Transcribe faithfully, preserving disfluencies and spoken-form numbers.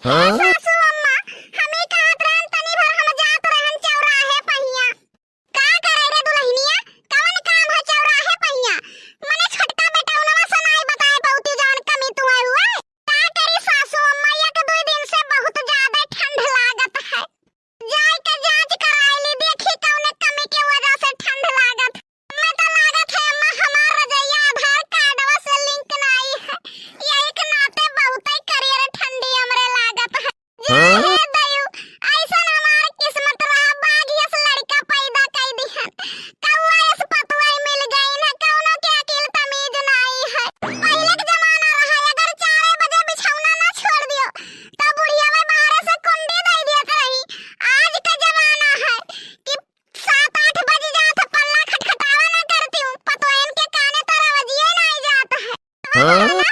हाँ? सासू अम्मा, हम ही कहत रहन, तनी भर हम जात रहन चौराहे पहिया। का करे रे दुलहिनिया, कवन काम है चौराहे पहिया? मने छोटका बेटौनवा से नाई बताए पौती जवन कमी तू है हुए। का करी सासू अम्मा, एक दुई दिन से बहुत ज्यादा ठंड लागत है। जाए के जांच कराए ली, देखी कौने कमी के वजह से ठंड लागत। मैं तो लागत है अम्मा, हमार रजैया आधार कार्डवा से लिंक नाई है, यही के नाते बहुते करियर ठंडी हमरे लागत है। जा हाँ? हे दयू, ऐसन हमार किस्मत रहा, बाघ यस लड़का पैदा कई दिहन, कौआ यस पतुआ मिल गई न, कौनो के अकिल तमीज नाई है। पहले के जमाना रहा, अगर चारे बजे बिछौना ना छोड़ दियो, तो बुढ़िया में बाहर से कुंडी दे दियत रही। आज के जमाना है कि सात आठ बज जात है, पल्ला खटखटावा ना करती हूँ, पतोहन के काने तर आवाजिए ना आई जात है। हाँ?